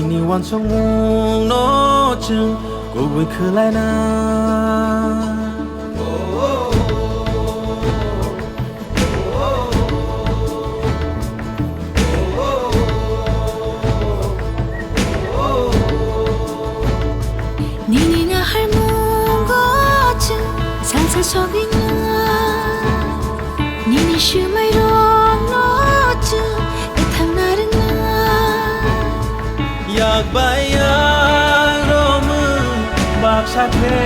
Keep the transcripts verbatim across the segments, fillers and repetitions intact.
Nini uansukmungno chwng kubui khlaina. Nini naharmungo chwng salsa sogwina. Nini swmairokno chwng kwthangna rwngna. Yak bai yak romwi baksa khe,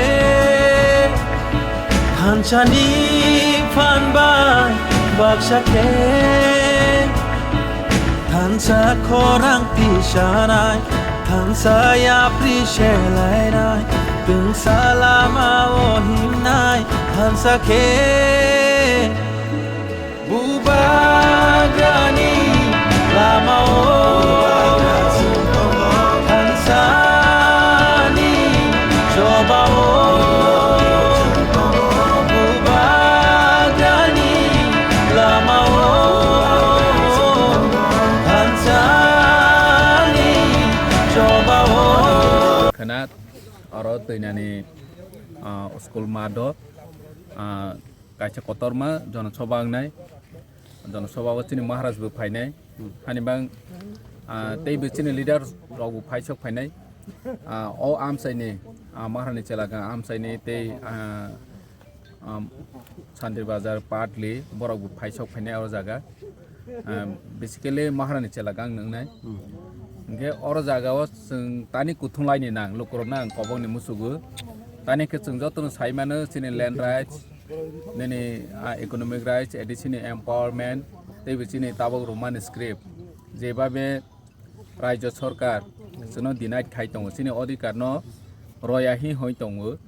thansani phan bai baksa khe. Thansa khorang tisanai, thansa yapri selainai, twngsa lama o himnai, thansa khe. Bubagrani lama o, thansani choba o, bubagrani lama o, thansani choba o. Khwnat oro twinani, ah, school math o, ah, kaisa kotorma jonosoba wngnai. Jonosoba o chini Maharaj bo phainai. Hani bang, ah, tei bo chini leader rok bo phaisok phainai. Ah, o amchaini, ah, Maharani chelagang amchaini tei, ah, um, Sandri Bazar Patli borok bo phaisok phainai o jaga. Um, basically Maharani chelagang wngnai. Hwnkhe oro jaga o chwng tani kuthumlaini nang lukurokno ang kobokni musugo. Tani khe chwng jotono sai mano chini land rights, nini, ah, economic rights, A D C ni empowerment, tei bo chini tabok Roman script. Jebabe Rajya Sarkar chwngno denied khai tongo, chini odhikar no roya hi hoi tongo.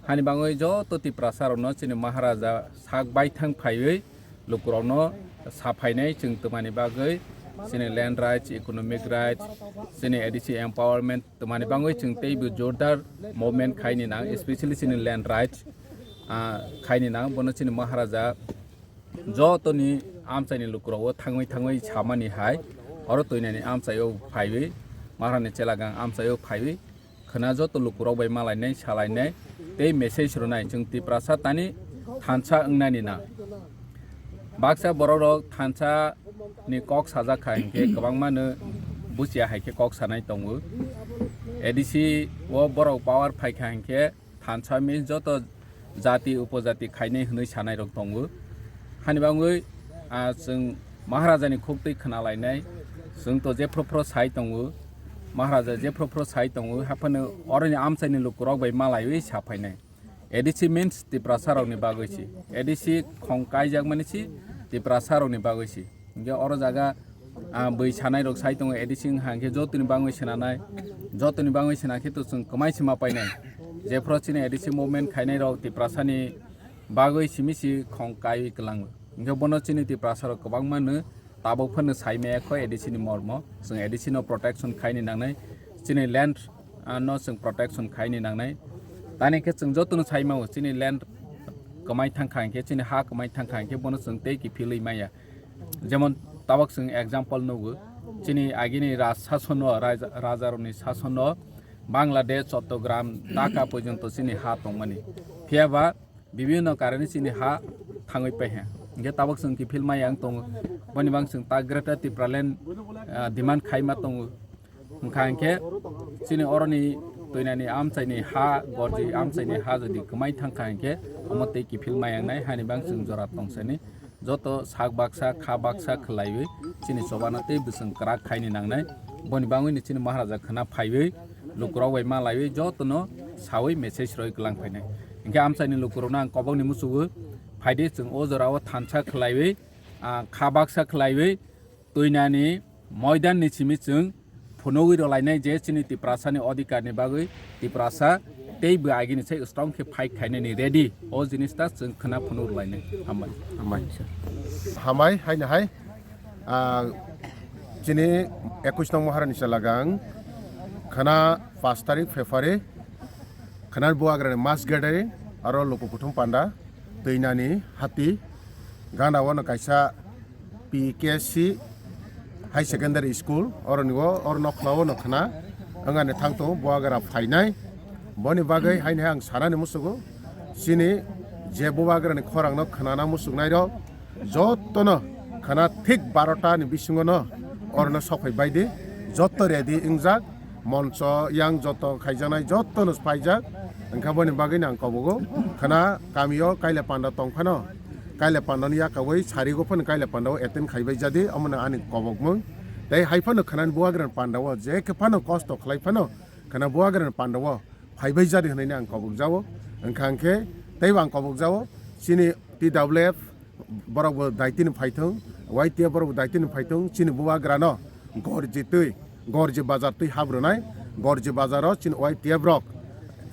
Hani bangwi joto Tiprasa rokno chini Maharaja sak baithang phaiwi lukurokno saphainai chwng twmani bagwi, chini land rights, economic rights, chini A D C empowerment twmani bagwi chwng teibo jordar movement khaini nang, especially chini land rights, ah, khaini nang, bono chini Maharaja jotoni amchaini lukurok o thangwi thangwi samani hai, oro twinani amchai o phaiwi, Maharani chelagang amchai o phaiwi, khwna joto lukurok bai malainai, salainai, tei message rwnai, chwng Tiprasa tani thansa wngnani na. Baksa borok rok thansa ni kok sajak kha hinkhe kwbangma no buchiya hai khe kok sanai tongo. A D C o borok power phai kha hinkhe thansa means joto jati upojati khainai hwnwi sanai rok tongo. Hani bangwi, ah, chwng Maharaja ni khuk twi khna lainai, chwng to jephru phru sai tongo, Maharaja jephru phru sai tongo, haphano oroni amchaini lukurok bai malaiwi sa phainai. A D C means Tiprasa rokni bagwi si, A D C khong kaijakmani si Tiprasa rokni bagwi si. Hinkhe oro jaga, ah, bwi sanai rok sai tongo, A D C wngkha hinkhe jotoni bangwi swnanai, jotoni bangwi swnakhe to chwng kwmai se ma painai. Jephru chini A D C movement khainai rok Tiprasa ni bagwi simi si khong kaiwi kwlango. Hinkhe bono chini Tiprasa rok kwbangma no tabok phano sai maya kho A D C ni mormo. Chwng A D C no protection khaini nangnai, chini land, ah, no chwng protection khaini nangnai. Tani khe chwng jotono sai mao chini land kwmai thangkha hinkhe, chini ha kwmai thangkha hinkhe bono chwng tei kiphilwi maya. Jemon tabok chwng example nugo, chini agini raj sasono, raja, rajarokni sasono Bangladesh, Chattogram, Dhaka porjonto chini ha tongmani. Phiya ba bibhinno karone chini ha thangwi paiha. Hinkhe tabok chwng kiphil maya wng tongo. Boni bang chwng ta Greater Tipraland, ah, demand khaima tongo. Wngkha hinkhe chini oroni twinani amchaini ha, gorji amchaini ha jodi kwmai thangkha hinkhe omo tei kiphil maya wngnai, hani bang chwng jora tongsani. Joto sak baksa, kha baksa khwlaiwi chini chobana tei bwswng kwrak khaini nangnai. Boni bangwini chini Maharaja khwna phaiwi lukurok bai malaiwi jotono sawi message roi kwlang phainai. Hinkhe amchaini lukurokno ang kobokni muchugo, phaidi chwng o jorao thansa khwlaiwi, ah, kha baksa khwlaiwi twinani moidanni simi chwng phunugwi rwlainai je chini Tiprasani odhikarni bagwi Tiprasa tei bo agini sai strong khe fight khainani ready, o jinis ta chwng khwna phunuk rwlainai. Hambai. Hambai, sir. Hambai, haino hai. Ah, chini ekush nong Maharani chalagang khwna pash tarik February, khwna buagrani mass gathering, aro luku kuthum panda, twinani hati, gana wano kaisa P K C High Secondary School, oroni o, oro nokla o no khna wngani thang tongo, bubagra phainai. Boni bagwi haini hai ang sanani musugo, chini je bubagrani khorang no khnana musuknai rok, jotto no khna thik barota ni bisingo no oro no sophai bai di, jotto ready wngjak, moncho yang jotto khaijaknai jotto no phaijak, wngkha boni bagwi no ang kobogo, khna kami o kaila panda tong phano, kaila panda no yakawi sarigo phano kaila panda o attend khaibai jadi, omo no ani kobokmung. Tei hai phano khna ni bubagrani panda o je khe phano kosto khlai phano khna bubagrani panda o phaibai jadi hwnwi ang kobokjao. Wngkha hwnkhe teibo ang kobokjao, chini T W F borok bo daitini phaithung, Y T F borok bo daitini phaithung, chini bubagrano gorji twi, gorji bazar twi habrwnai, gorji bazaro chini Y T F rok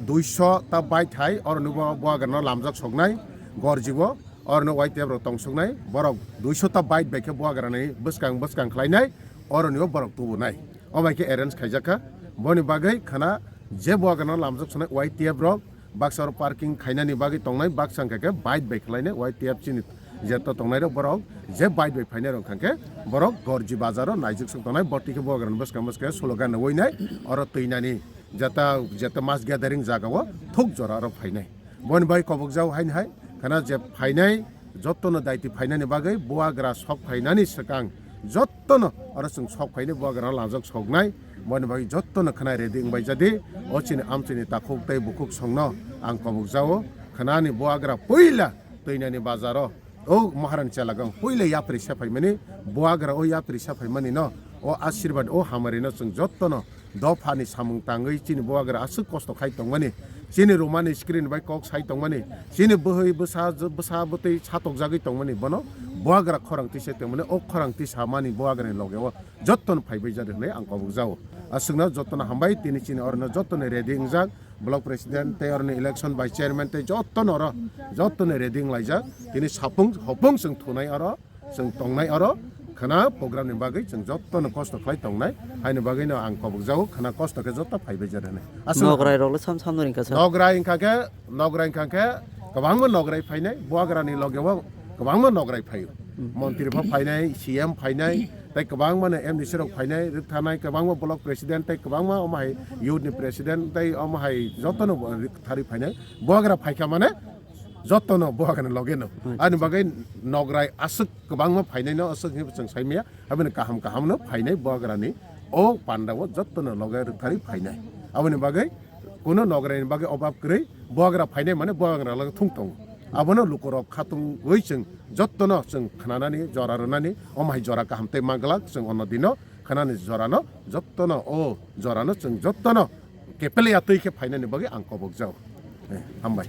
duiso ta bike hai oroni bo bubagrano lamjak soknai, gorjibo oroni Y T F rok tongsoknai, borok duiso ta bike bai khe bubagrani bwskang bwskang khlainai, oroni bo borok tubunai. O bai khe arrange khaijak kha. Boni bagwi khana je bubagrano lamjak sonai Y T F rok baksa oro parking khainani bagwi tongnai, baksa wngkha khe bike bai khlainai Y T F chini jeto tongnai rok borok je bike bai phainai rok wngkha khe borok gorji bazaro naijwk song tongnai, botwi khe bubagrani bwskang bwskang slogan rwinai oro twinani jeta jeta mass gathering jagao thuk jora oro phainai. Boni bai kobokjao haini hai khana je phainai jottono daiti phainani bagwi bubagra sok phainani swkang jottono oro chwng sok phainai bubagrano lamjak soknai. Boni bagwi jottono khna ready wngbai jadi o chini amchini takhuk tei bukhuk songno ang kobokjao khnani bubagra puila twinani bazaro o Maharani chelagang puila yapri sephaimani bubagra o yapri sephaimani no o asirwad o hamari no chwng jottono dophani samung tangwi chini bubagra aswk kosto khai tongmani, chini romani screen bai kok sai tongmani, chini bwhwi bwsa bwsa bwtwi satokjagwi tongmani, bono bubagra khorang twi se tongmani, o khorang twi samani bubagrani logeo jottono phaibai jadi hwnwi ang kobokjao. Aswkno jottono hambai, tini chini orno jottono ready wngjak, block president tei oroni election vice chairman tei jottono oro jottono ready wnglaijak, tini sapung hopung chwng thunai oro. Chwng tongnai oro khana program ni bagwi chwng jotto no kosto khlai tongnai, haini bagwi no ang kobokjago khana kosto khe jotto phaibai jani. Aswk nograi rok le sam sam no ringkha sa. Nograi wngkha khe, nograi wngkha khe kwbangma nograi phainai, buagra ni loge o kwbangma nograi phaio. Hmm. Montri pha phainai, C M phainai, tei kwbangma no M D C rok phainai, rwktharnai kwbangma block president tei kwbangma omo hai youth ni president tei omo hai jotto no rwktharwi phainai. Buagra phaikha mane jotto no buagra ni loge no. Hmm. Ani bagwi nograi aswk kwbangma phainai no aswk hinwi chwng sai maya. Aboni kaham kaham no phainai buagra ni o panda o jotto no loge rwktharwi phainai. Aboni bagwi kuno nograi ni bagwi obab kwrwi buagra phainai mane buagra loge thung tongo. Abono lukurok khatungwi chwng jotto no chwng khnanani jora rwnani omo hai jora kaham tei manglak chwng ono dino khnani jora no jotto no o jora no chwng jotto no kepele ya twi khe phainani bagwi ang kobokjao. Eh, hambai.